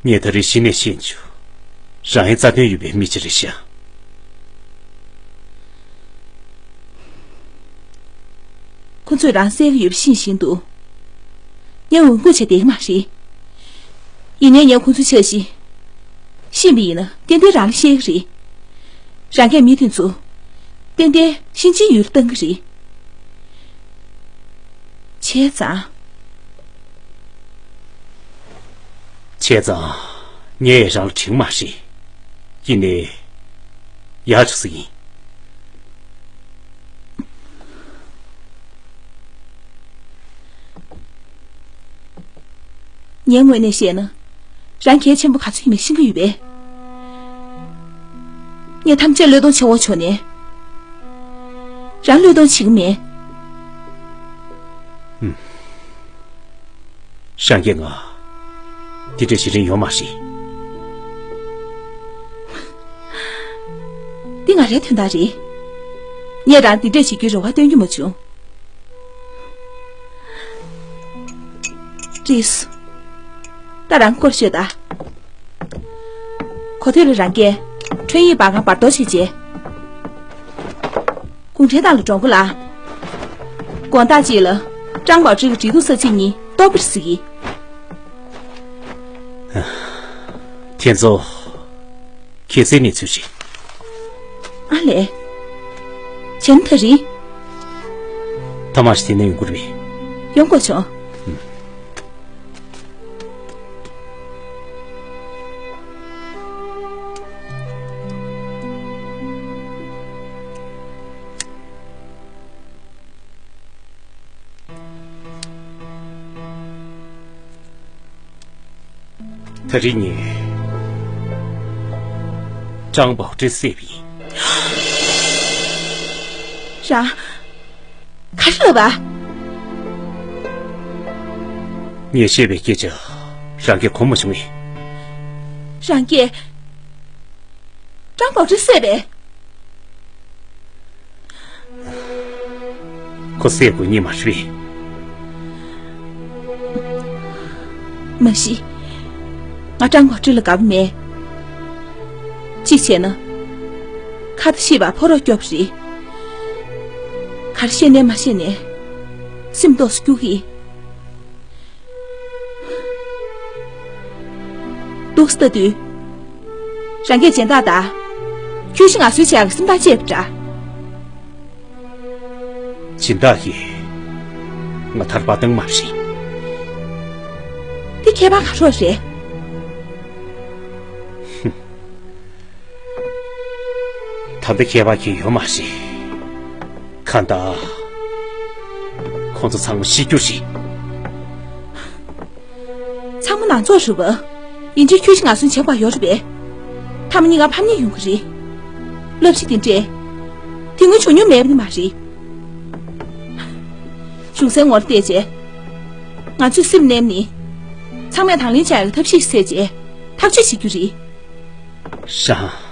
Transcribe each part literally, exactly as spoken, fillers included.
ངས་ད་རེས་གཞི་ནས་ཤེས་བྱུང་། རང་ཡང་རྩ་དོན་ཡོད་པའི་མི་ཅིག་རེད་ཤག་ཁོ་ཚོས་རང་བསད་ཀྱི་ཡོད་པ་ཤེས་བཞིན་དུ། ངས་འོས་བསྐོས་བྱས་བསྡད་ཀྱི་མ་རེད། ཡིན་ནའི་ངས་ཁོ་ཚོའི་འཆར་གཞི་ཤེས་པ་ཡིན་ན་ཏན་ཏན་རང་ལ་བཤད་ཀྱི་རེད། རང་གིས་མི་དེ་ཚོ་ཏན་ཏན་གཤིན་རྗེའི་ཡུལ་ལ་བཏང་གི་རེད། བྱས་ཙང་། བྱས་ཙང་། ངས་རང་ལ་དྲན་གྱི་མ་རེད། ཡིན་ནའི། ཡག་ཅིག་ཟིག་ཡིན། ངའི་ངོས་ནས་བཤད་ན། རང་གལ་ཆེན་པོ་ག་ཚོད་ཡིན་མིན་ཤེས་ཀྱི་ཡོད་པས། ངས་ཐམས་ཅད་བློས་གཏོང་བྱེད་དགོས་བྱུང་ནའི། རང་བློས་གཏོང་བྱེད་ཀྱི་མེད། ཧུམ། རང་གིས་ང་འདི་འདྲ་བྱེད་རིན་ཡོད་མ་རེད། འདི་ང་རའི་དོན་དག་རེད། ངས་རང་འདི་འདྲ་བྱེད་རྒྱུའི་རེ་བ་བཏོན་རྒྱུ་མ་བྱུང་། རེད། ད་རང་སྐོར་ཤོད་ད། གོ་ཐོས་ལ་རང་གིས་ཁྲོན་ཡིག་འབར་ཁང་འབར་གཏོར་བྱས་རྗེས། གུང་ཁྲན་ཏང་ལ་སྒྲོམ་གོ་ལ། དགོང་དག་ཅིག་ལ་ཀྲང་པའོ་ཀྲི་གི་འབྲེལ་གཏུག་ས་ཚིགས་གཉིས་གཏོར་བར་གཟིགས། དེ་ཚོ་གལ་སྲིད་གནས་ཚུལ་རེད། ཨ་ལས། བྱས་ན་ད་རིང་། ཐ་མག་ཞིག་དེ་ནས་ཡོང་གི་རེད་པས། ཡོང་དགོས་བྱུང་། ད་རིང་ངས་ཀྲང་པའོ་ཀྲི་བསད་པ་ཡིན། རང་། ག་རེ་ལབ་པ། ངས་བཤད་པའི་སྐད་ཆ་རང་གིས་གོ་མ་བྱུང་ངས། རང་གིས་ཀྲང་པའོ་ཀྲི་བསད་པས། ཁོ་བསད་དགོས་ངེས་མ་རེད་པས། མ་གཞི། ང་ཀྲང་པའོ་ཀྲི་ལ་དགའ་པོ་མེད། གཅིག་བྱས་ན། ཁ་ཏ་ཤི་བ་ཕོ་རོག་སྐྱོབ་པ་རེད། ག་རེ་བཤད་ནའི་མ་བཤད་ནའི། སེམས་ཏོག་ཙམ་སྐྱོ་གི། འདུག་སེ་ལྟ་དུས། རང་གིས་སྦྱིན་བདག་དང་། ཁྱོད་ཤི་ང་གསོན་བྱེད་ཡག་གི་སེམས་ཐག་བཅད་པ་འདྲ། སྦྱིན་བདག་གིས་ང་ཐར་པ་བཏང་མ་རེད། འདི་ཁྱད་པར་ག་རེ་རེད། ཧུམ། ད་ལྟ་ཁྱད་པར་གང་ཡང་ཡོད་མ་རེད། གང་ལྟར། ཁོང་ཚོ་ཚང་མ་ཤི་རྒྱུ་རེད། ཚང་མ་ནང་ཚོགས་རེད་པ། ཡིན་གཅིག་ཁྱོད་ཤི་ང་གསོན་བྱེད་དགོས་ཡོད་རེད་པས། ཐ་མ་གཉིས་ཀ་ཕམ་ཉེས་ཡོང་གི་རེད། བསླབ་བྱ་དེ་འདྲས། དེ་སྔོན་བྱུང་མྱོང་མེད་པ་ནི་མ་རེད། གཞུང་སའི་ངོ་ལ་བལྟས་རྗེས། ང་ཚོས་སེམས་མནན་ནས། ཚང་མས་དང་ལེན་བྱ་ཡག་གི་ཐབས་ཤེས་ཤིག་བཙལ་རྗེས། ཐག་གཅོད་བྱེད་རྒྱུ་རེད། ཧྲང་།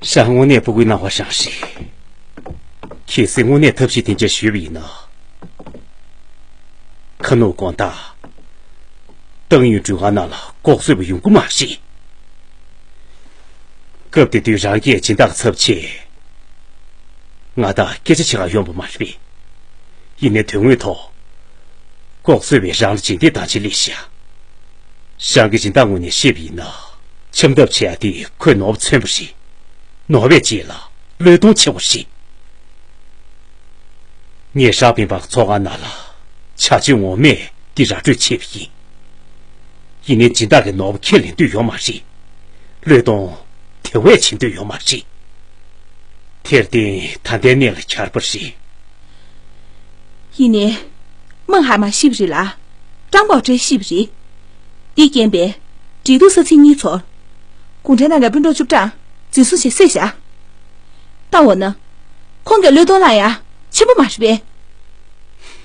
ཧྲང་དངོས་གནས་ཕྲུ་གུའི་སྣང་བ་ཧྲང་ཞིག་གལ་སྲིད་དངོས་གནས་ཐབས་ཤེས་དེ་འདྲ་ཞུས་པ་ཡིན་ན། ཁ་ནུབ་དགོང་དག་ཏང་ཡོན་དྲུང་ཁག་ནང་ལ་ལྐོག་གསོད་པ་ཡོང་གི་མ་རེད། སྐབས་དེ་དུས་རང་གིས་སྦྱིན་བདག་གི་ཚབ་བྱས། ང་དང་སྐད་ཆ་བྱེད་ག་ཡོང་བ་མ་རེད། ཡིན་ནའི་དོན་དངོས་ཐོག་ལྐོག་གསོད་པས་རང་ལ་རྗེས་འདེད་བཏང་བྱས་སླེབས་ཤག་རང་གི་སྦྱིན་བདག་ངོས་ནས་བཤད་པ་ཡིན་ན། འཆམ་ཐབས་བྱེད་ཡ་དེ་ཁོས་ནོར་བུ་མཚོན་པ་རེད། ནོར་བའི་རྗེས་ལ་བློས་གཏོང་བྱེད་དགོས་རེད། ངས་ཧྲ་པིན་པ་ཚོགས་ཁང་ནང་ལ་བྱ་བྱེད་ངོ་མས་འདི་ར་སྤྲོད་བྱས་པ་ཡིན། ཡིན་ནའི་སྦྱིན་བདག་གིས་ནོར་བུ་ཁས་ལེན་འདོད་ཡོད་མ་རེད། བློས་གཏོང་དེ་བས་བྱེད་འདོད་ཡོད་མ་རེད། དེར་བརྟེན་ད་ལྟའི་གནས་ལ་གྱར་པ་རེད། ཡིན་ནའི། མིང་ཧ་མ་ཤི་བ་རེད་ལ། ཀྲང་པའོ་ཀྲི་ཤི་བ་རེད། འདིས་རྐྱེན་པས། འབྲེལ་གཏུག་ས་ཚིགས་གཉིས་ཚོར། གུང་ཁྲན་ཏང་གི་སྤུན་གྲོགས་བཅུ་ཕྲག་འཛིན་བཟུང་བྱས་བསད་བཞག་ད་འོ་ན། ཁོང་གིས་བློས་གཏོང་གནང་ཡ་ཆེན་པོ་མ་རེད་པས།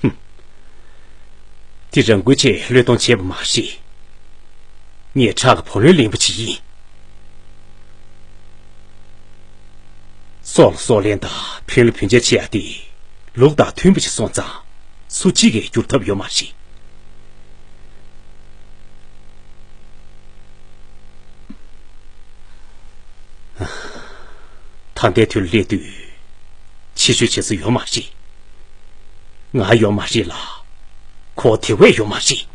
ཧུམ། དེ་རང་འགུལ་ཆེད་བློས་གཏོང་བྱས་པ་མ་རེད། ངས་ཁྲག་གི་བུ་ལོན་ལེན་པ་ཅིག་ཡིན། སྲོག་ལ་སྲོག་ལན་དང་ཕུང་ལ་ཕུང་བྱ་བྱེད་ཡ་དེ་ལུགས་དང་མཐུན་པ་ཞིག་སོང་ཙང་སུ་གཅིག་གིས་བསྒྱུར་ཐབས་ཡོད་མ་རེད། ད་ལྟའི་དུས་ལ་སླེབས་དུས་ཕྱི་བཤོལ་བྱེད་ས་ཡོད་མ་རེད། ང་ཡོད་མ་རེད་ལ། ཁོ་དེ་བས་ཡོད་མ་རེད།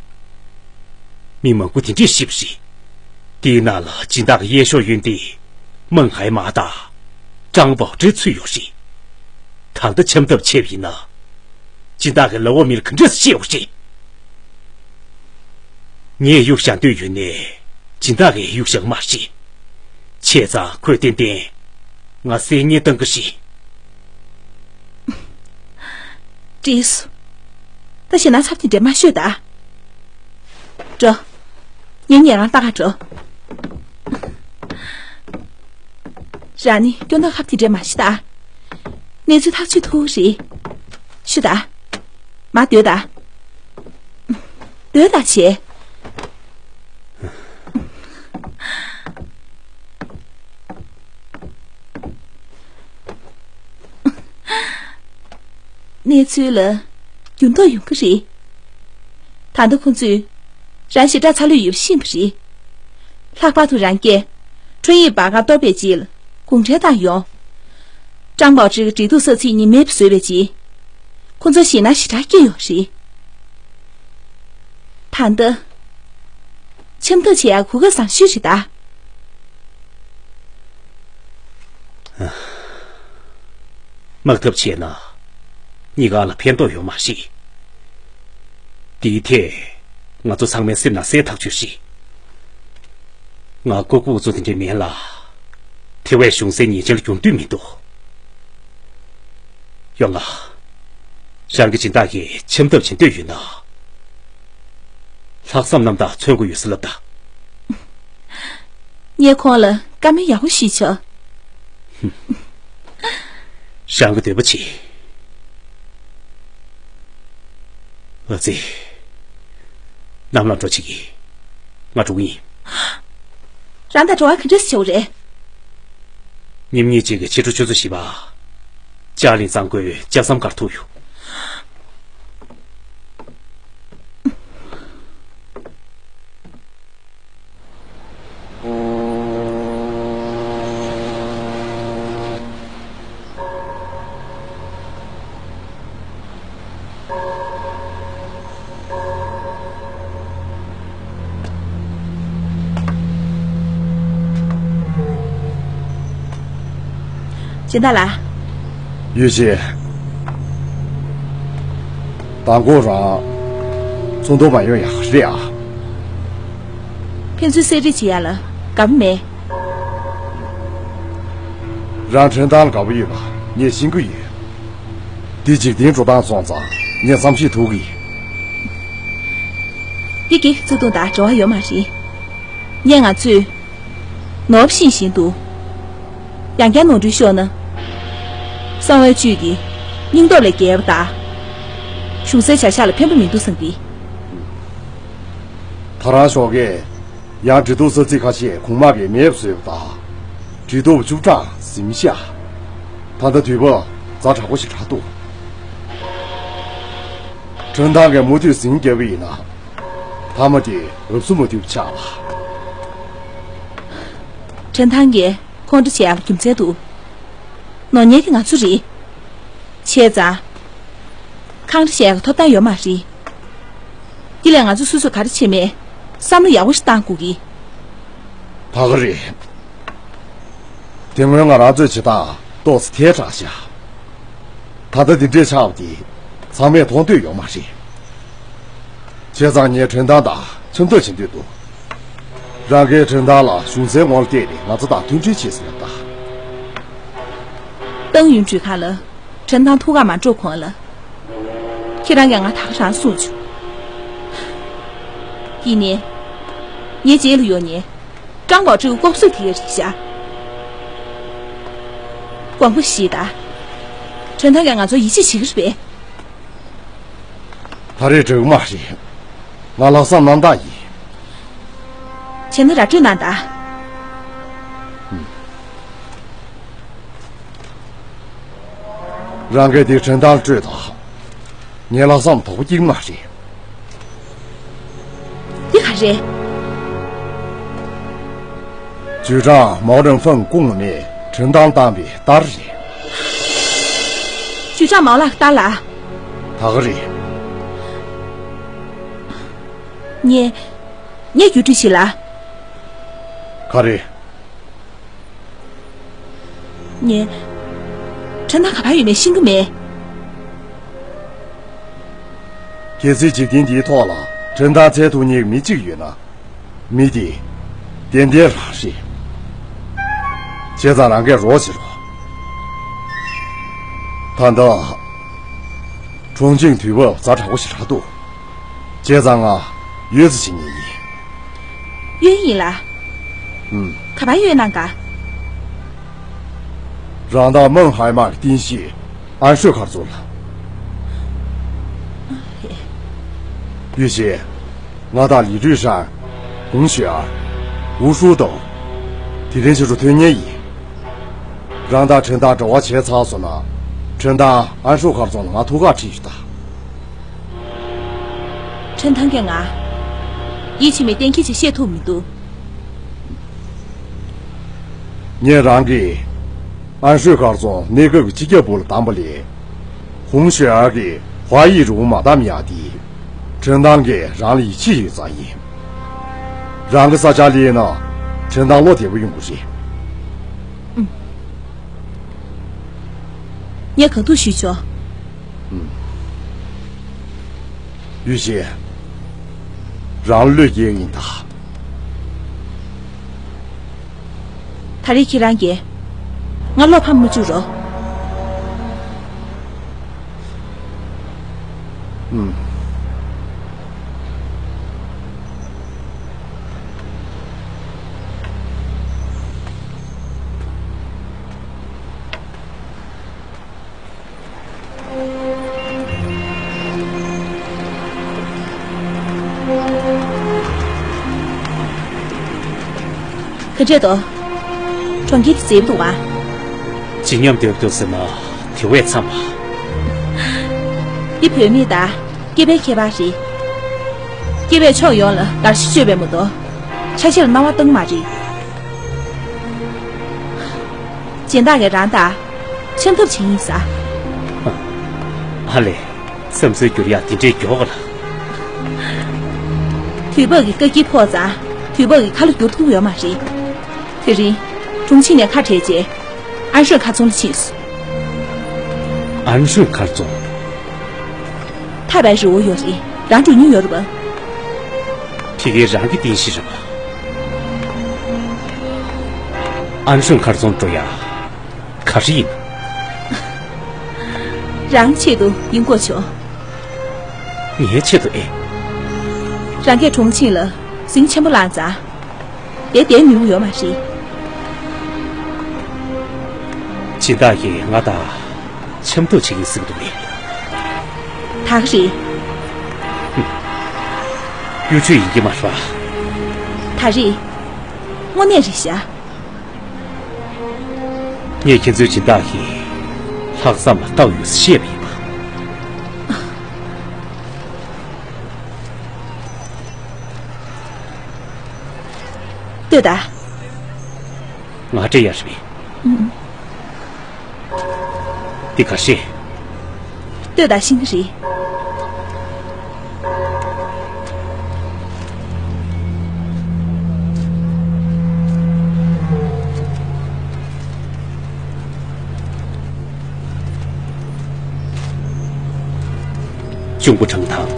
མི་མང་པོ་དེ་འདྲས་ཤི་བ་རེད། དེའི་ནང་ལ་སྦྱིན་བདག་གི་གཡས་ཕྱོགས་གཡོན་དེ་མང་ཧའེ་མ་དང་ཀྲང་པའོ་ཀྲི་ཚུད་ཡོད་རེད། ད་ལྟ་འཆམ་ཐབས་བྱས་པ་ཡིན་ན། སྦྱིན་བདག་གི་ལག་འོག་མི་ལ་ག་འདྲས་སེ་བཤད་དགོས་རེད། ངས་གཡུག་བཞག་འདོད་ཡོད་ནའི་སྦྱིན་བདག་གིས་གཡུག་བཞག་མ་རེད། བྱས་ཙང་ཁོས་ཏན་ཏན་ང་བསད་རྔན་བཏང་གི་རེད། བྲིས་སོ། ད་ཞེད་སྣང་ཚབས་ཆེན་འདྲ་མ་ཤོད་ད། འགྲོ། ངས་ཉན་རང་ལྟ་ག་འགྲོ། རང་ནི་སྐྱོན་དང་ཁབ་དེ་འདྲ་མ་ཤི་ད། གནས་ཚུལ་ཐག་གཅོད་ཐུབ་རེད། ཤི་ད། མ་སྡོད་ད། སྡོད་ད་བྱས། གནས་ཚུལ་ལ་འགྱུར་ལྡོག་ཡོང་གི་རེད། ད་ལྟ་ཁོང་ཚོས་རང་ཞེ་དྲག་ཚ་ལོས་ཡོད་པ་ཤེས་པ་རེད། ལྷག་པར་དུ་རང་སྐད་ཁྲོན་ཡིག་སྦར་ཁང་གཏོར་བའི་རྗེས་ལ་གུང་ཁྲན་ཏང་ཡོང་། ཀྲང་པའོ་ཀྲི་གི་འབྲེལ་གཏུག་ས་ཚིགས་གཉིས་མེད་པ་བཟོས་པའི་རྗེས། ཁོང་ཚོ་ཞེད་སྣང་ཞེ་དྲག་སྐྱེས་ཡོད་རེད། ད་ལྟ་འཆམ་ཐབས་བྱེད་ཡག་གོ་སྐབས་བཟང་ཤོས་རེད་ད། དམག་འཐབ་བྱས་ན་གཉིས་ཀ་ལ་ཕན་ཐོགས་ཡོད་མ་རེད། དེའི་ཐད་ང་ཚོ་ཚང་མའི་སེམས་ནང་གསལ་ཐག་ཆོད་རེད། ང་ལྐུགས་པ་ཚོ་དེ་འདྲ་མིན་ལ། དེ་བས་གཞུང་སའི་ཉེས་ཅན་ལ་འགྱུར་འདོད་མི་འདུག་ཡོང་ང་། རང་གི་སྦྱིན་བདག་གིས་འཆམ་ཐབས་བྱེད་འདོད་ཡོད་ན། ལྷག་བསམ་རྣམ་དག་མཚོན་དགོས་ཡོད་ས་ལབ་ད། ངས་ཁོང་ལ་བཀའ་མོལ་ཡག་པོ་ཞིག་བྱ། རང་གི་འདོད་པ་བྱེད། ཨ་ཙི། ནམ་ལངས་འགྲོ་བྱེད་ཀྱི། ང་འགྲོ་གི་ཡིན། རང་དང་འགྲོ་བ་ག་འདྲས་བྱེད་རེད། ཉིན་གཉིས་རྗེས་ཀྱི་ཕྱི་དྲོ་ཆུ་ཚོད་བཞི་པ། ལྕགས་གླིང་གཙང་པོའི་ལྕགས་ཟམ་སྒར་ཐུག་ཡོད། སྦྱིན་བདག་ལགས། ཡུས་ཅན། མདང་དགོང་རང་ཚོགས་འདུ་མ་ཡོང་ཡག་རེད་ཨ། ཕན་ཚུན་གསེད་བཀྲོལ་བྱེད་ཡག་ལ་དགའ་པོ་མེད། རང་ཁྲིན་ཏང་ལ་དགའ་པོ་ཡོད་པ་ངས་ཤེས་ཀྱི་ཡོད། འདི་འཇིག་རྟེན་འགྲོ་སྟངས་སོང་ཙང་ངས་བསམ་ཤེས་ཐུབ་ཀྱི། འདི་གི་བརྩེ་དུང་དང་འབྲེལ་བ་ཡོད་མ་རེད། ངས་ང་ཚོས་ནོར་བ་ཤེས་བཞིན་དུ། ཡང་བསྐྱར་ནོར་འཁྲུལ་ཤོར་ན། གསང་བའི་བཅུད་ཀྱི་སྙིང་སྟོབས་ལས་བརྒལ་བ་དང་། གཞུང་སའི་བྱ་གཞག་ལ་ཕན་པ་མི་འདུག་བསམ་གི། ད་རང་ཞོགས་ཀས་ཡང་འབྲེལ་གཏུག་ས་ཚིགས་ཁ་ཤས་གོང་དམག་གིས་མེད་པ་བཟོས་པ་དང་། འབྲེལ་གཏུག་བཅུ་གྲངས་ཟིན་ཤག་ད་ལྟ་དུས་བབ་ཛ་དྲག་པོ་ཞིག་ཆགས་འདུག་ཁྲིན་ཏང་གིས་མུ་མཐུད་ཟིང་རྒྱབ་པ་ཡིན་ན། མཐའ་མ་དེ་འོས་སུ་མ་ཐུབ་ཆགས་པ། ཁྲིན་ཏང་གིས་ཁོང་ཁྲོ་བྱེད་ཡག་ལ་རྒྱུ་མཚན་འདུག་ནོར་ཉན་གྱི་ང་ཚོ་རེད། བྱས་ཙང་། ཁོང་ཁྲོ་བྱེད་ཡག་གི་ཐོབ་ཐང་ཡོད་མ་རེད། འདི་ལས་ང་ཚོ་སོ་སོས་ག་རེ་བྱེད་མེད་བསམ་བློ་ཡག་པོ་ཞིག་བཏང་དགོས་ཀྱི། ད་ག་རེད། དེ་སྔོན་ང་རང་ཚོའི་བྱེད་སྟངས་ཏོག་ཙམ་ཐལ་དྲགས་ཤག་ད་ལྟ་འདི་འདྲས་ཆགས་པ་དེ་ཚང་མས་མཐོང་འདོད་ཡོད་མ་རེད། བྱས་ཙང་ངས་ཁྲིན་ཏང་དང་མཚོན་ཐབས་བྱེད་འདོད་འདུག་རང་གིས་ཁྲིན་ཏང་ལ་གཞུང་སའི་ངོ་ལ་བལྟས་ནས་ང་ཚོ་དང་མཐུན་སྒྲིལ་བྱེད་ཟེར་ད། ཏང་ཡོན་ཁྲུའུ་ཁང་ལ་ཁྲིན་ཏང་ཐུགས་ཁག་མ་སྤྲོད་གོང་ལ། ཁྱེད་རང་གིས་ང་ད་ག་རང་གསུངས་བྱུང་། ཡིན་ནའི། ངའི་རྗེས་ལ་ཡོད་ནི། ཀྲང་པའོ་ཀྲི་གི་ལྐོག་གསོད་དེ་ག་རེད་ཤག་དགོངས་པ་བཞེས་དང་། ཁྲིན་ཏང་གིས་ང་ཚོར་ཡིད་ཆེས་བྱེད་ཀྱི་རེད་པས། ད་རེས་འགྲིག་མ་རེད། ང་ལྷག་བསམ་རྣམ་དག་ཡིན། བྱས་ན་ར་སྤྲོད་གནང་དང་། རང་གིས་དེ་ཁྲིན་ཏང་ལ་སྤྲོད་དང་། ངས་ལྷག་བསམ་དོག་པོ་སྐྱེ་གི་མ་རེད། འདི་ག་རེད། ཅུས་ཀྲང་མའོ་ཀྲང་ཧྥང་སྐུ་ངོ་མས་ ཁྲིན་ཏང་བཏང་བའི་རྟར་རེད། ཅུས་ཀྲང་མའོ་ལགས་རྟར་ལ། ད་ག་རེད། ངས། ངས་བརྒྱུད་སྤྲོད་བྱེད་ལ། ག་རེ། ངས། ཁྲིན་ཏང་ག་པར་ཡོད་མེད་ཤེས་ཀྱི་མེད། གལ་སྲིད་འཇིག་རྟེན་འདིའི་ཐོག་ལ་ཁྲིན་ཏང་འཚོལ་ཐུབ་མཁན་གྱི་མི་གཅིག་ཡོད་ན། མི་དེ་ཏན་ཏན་རང་རེད། བྱས་ཙང་རང་གིས་རོགས་བྱེད་རོགས། ད་ལྟ་ཁྲུང་ཆིང་དུས་བབ་ཛ་དྲག་པོ་ཞིག་རག་འདུག་བྱས་ཙང་ང་ཡུལ་ཙི་བྱེད་ཉན་ཡིན། གཡོལ་ཡིན་ལ། ཨུམ། ག་པར་གཡོལ་གནང་ག་རང་དང་མོན་ཧའེ་མར་རྟེན་གཞི་ཨན་ཧྲོས་མཁར་རྫོང་ལ། ཡུས་ཤིན། ང་དང་ལི་ཀྲུའུ་ཧྲན། ཧུང་ཞུས་ཨར། ཝུའུ་ཧྲུའུ་ཏའོ། དེ་རིང་ཕྱི་དྲོ་ཐོན་མཁན་ཡིན། རང་དང་ཁྲིན་ཏང་འབྲེལ་བ་བྱས་ཚར་སོང་ན། ཁྲིན་ཏང་ཨན་ཧྲོས་མཁར་རྫོང་ལ་ང་ཐུག་ཁག་ཁྲིད་ཡོད་ད། ཁྲིན་ཏང་གིས་ང་ཡིད་ཆེས་མེད་གཏན་འཁེལ་ཅིག་བཤད་ཐུབ་མི་འདུག་ངས་རང་གིས་ཨན་ཧྲོས་མཁར་རྫོང་གནས་སྐབས་ཀྱི་སྤྱི་ཁྱབ་པུའུ་ལ་བདམས་པ་ལས། ཧུང་ཞུས་ཨར་གྱིས་ཧྭ་ཡི་རུ་མ་བདམས་ཡག་དེ། ཁྲིན་ཏང་གིས་རང་ལ་ཡིད་ཆེས་ཡོད་ཙང་ཡིན། རང་གི་ས་ཆ་ལེན་ན་ཁྲིན་ཏང་བློ་བདེ་པོ་ཡོང་གི་རེད། ངས་གང་ཐུབ་ཞུས་ཆོག་ཡུས་ཤིན། རང་བློས་འགེལ་ཡིན་ད། ད་རེས་ཁྱེད་རང་གིས་ང་བློ་ཕམ་མ་བཅུག་རོགས། ཨུམ། ག་འདྲས་འདུག་གྲོང་ཁྱེར་དེ་མཛེས་པོ་འདུག་ཨ། བརྗིད་ཉམས་ལྡན་པོ་འདུག་ཟེར་ན་དེ་བས་འཚམ་པ། འདི་བུད་མེད་དང་སྐྱེས་པའི་ཁྱད་པར་རེད། སྐྱེས་པས་ཕྱོགས་ཡོངས་ལ་དར་ཤིང་གཅོད་པའི་མ་གཏོགས་ཆ་ཤས་ལ་སྣང་བ་བཏང་མ་རེད། སྦྱིན་བདག་གིས་རང་དང་འཆམ་ཐབས་བྱེད་ཡིན་ས། ཨ་ལས། བསམ་ཚུལ་འགྱུར་ཡག་དེ་འདྲའི་མགྱོགས་ག་ལ། དུས་བབ་ཀྱི་བཀག་སྐྱིལ་ཕོག་ཙང་དུས་བབ་ཀྱི་ཁ་ལོ་བསྒྱུར་ཐུབ་ཡོད་མ་རེད། དེ་རིང་ཁྲུང་ཆིང་ནས་ཁ་བྲལ་རྗེས་ཨན་ཧྲོས་མཁར་རྫོང་ལ་ཕྱིན་སོང་། ཨན་ཧྲོས་མཁར་རྫོང་། ཐར་པའི་རི་བོ་ཡོད་རེད། རང་འགྲོ་མྱོང་ཡོད་རེད་པ། ཕ་གིའི་རང་གི་རྟེན་གཞི་རེད་པ། ཨན་ཧྲོས་མཁར་རྫོང་འགྲོ་ཡག་ག་རེ་ཡིན། རང་ཆེད་དུ་ཡིན་དགོས་བྱུང་། ངའི་ཆེད་དུ་ཨེ། རང་གིས་གྲོང་ཆིང་ལ་ཟིང་ཆེན་པོ་བསླངས་ཙང་། དེ་བསྡད་མི་འོས་ཡོད་མ་རེད། སྦྱིན་བདག་གིས་ང་དང་འཆམ་ཐབས་བྱེད་ཀྱིན་ཟེར་གྱི་འདུག་ད་ག་རེད། གཡོ་ཇུས་ཡིན་གྱི་མ་རེད་པ། ད་རེད། དངོས་གནས་རེད་ཤག་ངས་ཁྱེད་ཚོའི་སྦྱིན་བདག་གིས་ལྷག་བསམ་ལ་ལྟ་ཡོད་ཟེར་བཤད་པ་ཡིན་པ། ལྟོས་དང་། ང་སྤྲད་ཡག་རེད་པས། འདི་ག་རེད། ལྟོས་དང་ཤེས་ཀྱི་རེད། གཅུང་པོ་ཁྲང་ཐང་།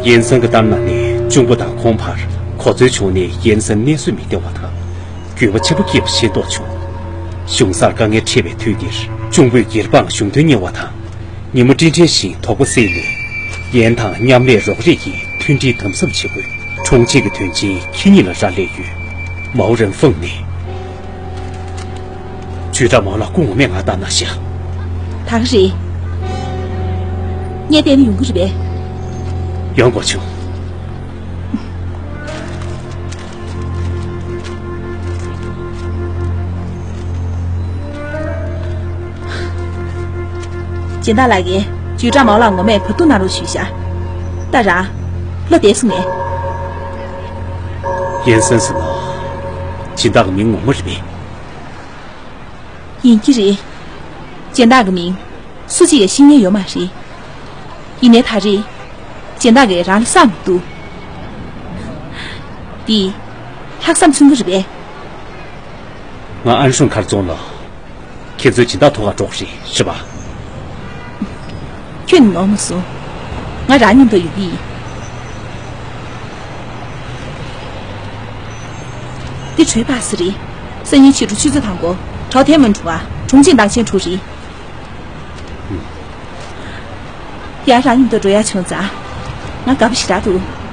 ཡན་སན་གྱི་ལྟར་ན་ནས་གཅུང་པོ་དང་ཁོང་བར་གོ་འཛོལ་བྱུང་ནས་ཡན་སན་གནས་སུ་མི་བདེ་བ་དང་། འགྱོད་པ་ཆེན་པོ་སྐྱེས་པ་ཤེས་རྟོགས་བྱུང་། གཞུང་སར་དཀའ་ངལ་འཕྲད་པའི་དུས་འདིར་གཅུང་པོས་སྒེར་པའང་གཞུང་དོན་གཉེར་བ་དང་། ཉིན་མོ་སྤྲིན་བྲལ་བཞིན་དོགས་པ་སེལ་ནས། ཡན་དང་མཉམ་ལས་རོགས་རེས་ཀྱིས་མཐུན་སྒྲིལ་དམ་ཟབ་བྱེད་དགོས། ཁྲུང་ཆིང་གི་དོན་ཆེན་ཁྱེད་གཉིས་ལ་རག་ལས་ཡོད། མའོ་རེན་ཧྥང་ནས། ཇུས་ཀྲང་མའོ་ལགས་སྐུ་ངོ་མས་ང་བཏང་གནང་ཤག་ད་ག་རེད། ངས་བལྟས་ན་ཡོང་གི་རེད་པས། ཡོང་དགོས་བྱུང་། སྦྱིན་བདག་ལགས་ཀྱིས་ཇུས་ཀྲང་མའོ་ལགས་ངོ་མས་བར་འདུམ་གནང་རོགས་ཞུས་ཤག་ད་རང་བློ་བདེ་སོང་ངས། ཡན་སན་ཟེར་ནོ། སྦྱིན་བདག་གི་མིང་ངོ་མ་རེད་པས། ཡིན་གྱི་རེད། སྦྱིན་བདག་གི་མིང་སུ་གཅིག་ཡང་ཤེས་མཁན་ཡོད་མ་རེད། ཡིན་ནའི་ད་རེས་སྦྱིན་བདག་གིས་རང་ལ་བསམ་མི་འདུག་འདི་ལྷག་བསམ་ཚུན་གྱི་རེད་པས། ང་ཨན་ཧྲུན་མཁར་རྫོང་ལ་ཁྱེད་ཚོའི་སྦྱིན་བདག་ཐོག་ཁར་འགྲོ་གི་རེད། ཤེས་པ། ཁྱོད་ནི་ནོར་མ་སོང་། ང་རང་མཉམ་དུ་ཡོང་གི་ཡིན། འདི་གྲོས་པ་སི་རེད། སང་ཉིན་ཕྱི་དྲོ་ཆུ་ཚོད་དང་པོ་གྲོ་ཐའེ་མོན་གྲོ་བ་གྲོང་ཆེན་དང་ཆེན་གྲོ་རེད། ཡང་རང་མཉམ་དུ་འགྲོ་ཡ་བྱུང་ཙང་ང་དགའ་པོ་ཞེ་དྲག་འདུག་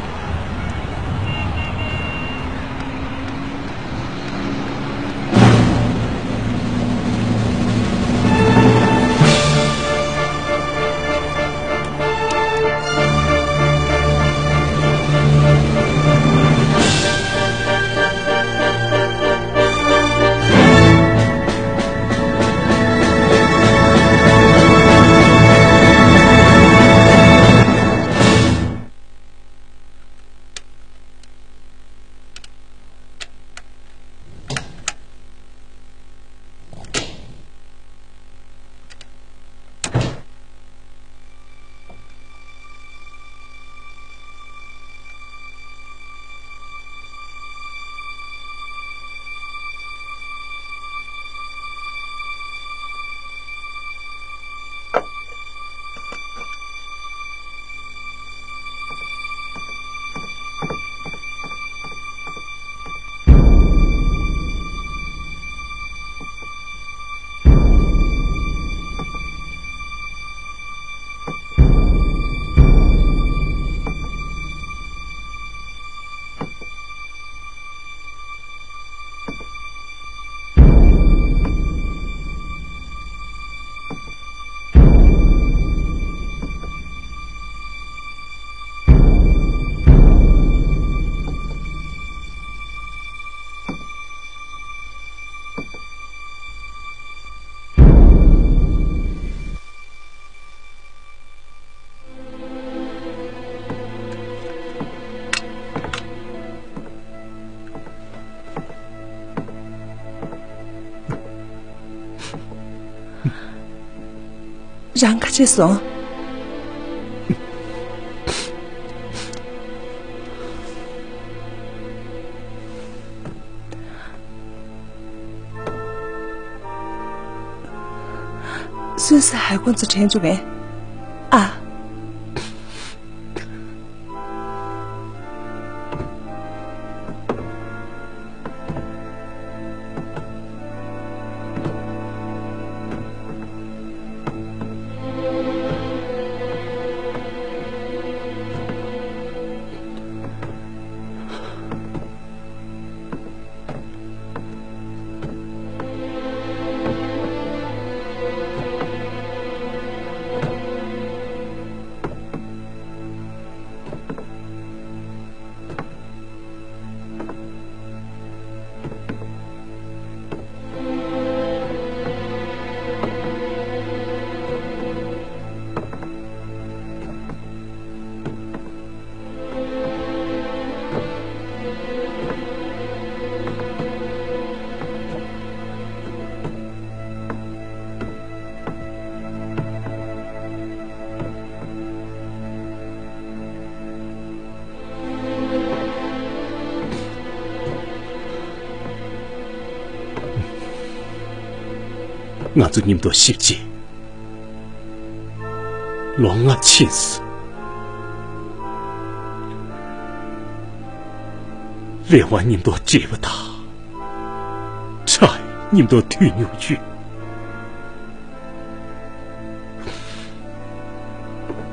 རང་ཁ་ཕྱེ་སོང་། སུས་ཧའི་ཁོང་ཚོ་དྲན་བྱུང་ངས། ཨ། ང་ཚོ་མཉམ་དུ་གཤིབ་བྱས། ལོ་ལྔ་ཕྱིན་སོང་། རེ་བ་མཉམ་དུ་བརྗེས་པ་དང་། ཁྲག་མཉམ་དུ་འཐུང་མྱོང་ཡོད།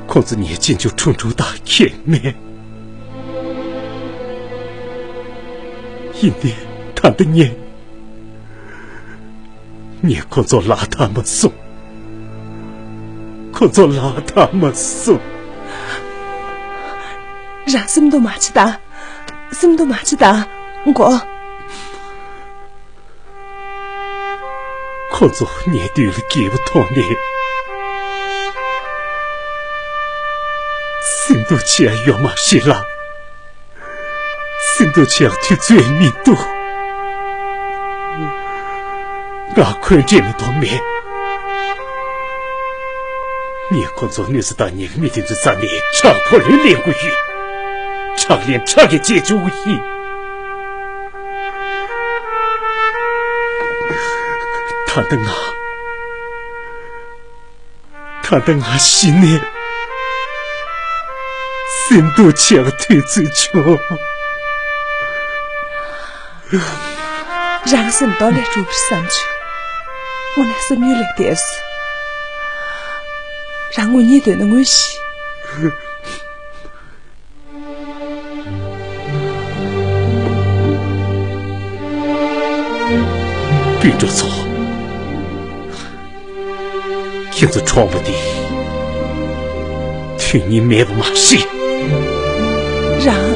ཁོ་ཚོ་ངའི་གཅེན་གཅུང་ཁྲུང་ཁྲུང་དང་ཁྱད་མེད། ཡིན་ཏེ་ད་ལྟ་ངས། ངས་ཁོ་ཚོ་ལག་བསྟར་མ་སོང་། ཁོ་ཚོ་ལག་བསྟར་མ་སོང་། རང་སེམས་སྡུག་མ་བྱེད་དང་། སེམས་སྡུག་མ་བྱེད་དང་། མགོ། ཁོ་ཚོ་ངའི་མདུན་ལ་སྐྱིད་པོ་མཐོང་ནས། སེམས་སྡུག་བྱེད་ཡ་ཡོད་མ་རེད་ལགས། སེམས་སྡུག་བྱེད་ཡག་དུས་ཚོད་མི་འདུག། ང་འཁོན་འགྲས་མེད་དོ་མེད། ངས་ཁོ་ཚོ་གནོད་འཚེ་བཏང་མཁན་གྱི་མི་དེ་ཚོའི་རྩ་ནས་ཁྲག་ཕོ་ལོས་ལེན་དགོས་ཡོད། ཁྲག་ལན་ཁྲག་གིས་བཅད་བཅུག་གི་ཡིན། ད་ལྟ་ང་། ད་ལྟ་ང་ཤི་ནས་སེམས་སྡུག་ཆེ་བ་དུས་ཚོད་བྱུང་། རང་སེམས་རྡོ་ལས་གྲུབ་པར་བསམ་བྱུང་། དངོས་གནས་སེམས་ཡུལ་ལས་འདས་སོང་། རང་ངུ་ཉེས་འདོད་ན་ངུས་ཤིག། སྤུན་གྲོགས་ཚོ། ཁྱེད་ཚོ་གྲོགས་པོ་འདི་དོན་སྙིང་མེད་པ་མ་རེད། རང་།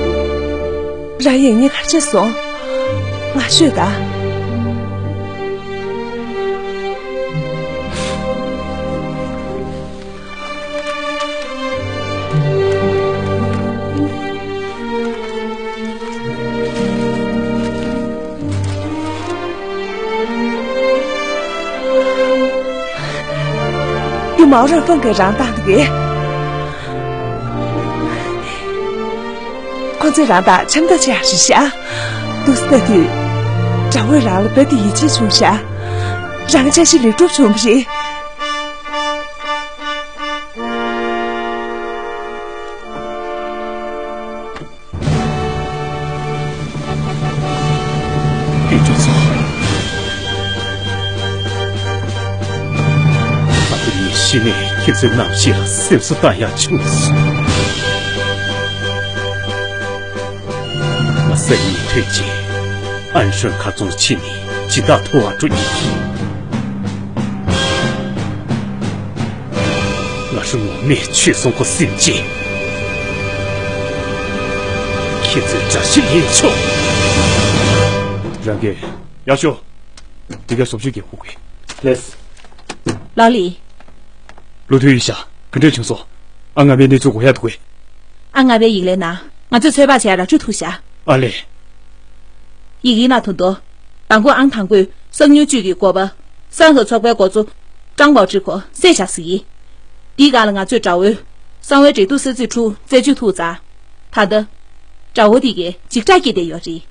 རང་ཡིན་ཉེས་ག་རེ་བྱས་སོང་། ང་ཤོད་ད། ཡུ་མའོ་རོན་ཧྥང་གིས་རང་བཏང་འདུག་གས། ཁོ་ཚོས་རང་དང་འཆམ་ཐབས་བྱེད་ཡག་རེད་ཤག། འདུག་སེ་ལྟ་དུས། དགྲ་བོས་རང་ལ་རྦད་དེ་ཡིད་ཆེས་བྱུང་ཤག། རང་འཆར་གཞི་ལེགས་གྲུབ་བྱུང་བ་རེད། དེ་ཚོ། ད་དུང་ངས་ཤི་ནས་ཁྱེད་ཚོའི་རྣམ་ཤེས་ལ་སེམས་གསོ་བཏང་ཡག་བྱུང་སོང་། ང་སང་ཉིན་ཐོན་རྗེས་ཨན་ཧྲོན་མཁར་རྫོང་ཕྱིན་ནས་སྦྱིན་བདག་ཐུབ་པ་འགྲོ་ཉེན་གྱིས། ང་རང་ངོ་མས་ཆོས་གསུང་གོ་སེམས་ཅན། ཁྱེད་ཚོས་དགྲ་ཤ་ལེན་ཆོག། རང་གིས། ཡག་ཤོས། འདི་ག་བཟོ་བཅོས་རྒྱག་དགོས་ཀྱི། ལགས། ལའོ་ལི། ལུ་ཐུའུ་ཡུས་ཤ། ག་འདྲས་བྱུང་སོང་། ཨ་ང་པའི་གནས་ཚུལ་གོ་ཡག་འདུག་གས། ཨ་ང་པའི་ཡིག་ལན་ན། ང་ཚོས་ཚོད་དཔག་བྱས་ར་སྤྲོད་ཐུབ་ཤག། ཨ་ལས། ཡིག་ཡིག་ནང་དུ་འདུག། དང་པོ་ཨང་དང་པོས་གསང་ཉུལ་བཅུད་ཀྱི་འགོ་པ། གསང་སྔགས་ཚོགས་པའི་འགོ་གཙོ། ཀྲང་པའོ་ཀྲི་ཁོ་བསད་བཞག་ཟེར་གྱི། འདིའི་སྒང་ལ་ང་ཚོས་དགྲ་བོའི། གསང་བའི་འབྲེལ་གཏུག་ས་ཚིགས་དྲུག་རྩད་གཅོད་ཐུབ་ཙང་། ད་ལྟ། དགྲ་བོ་འདི་གས་འཇིགས་སྐྲག་སྐྱེས་བསྡད་ཡོད་རེད།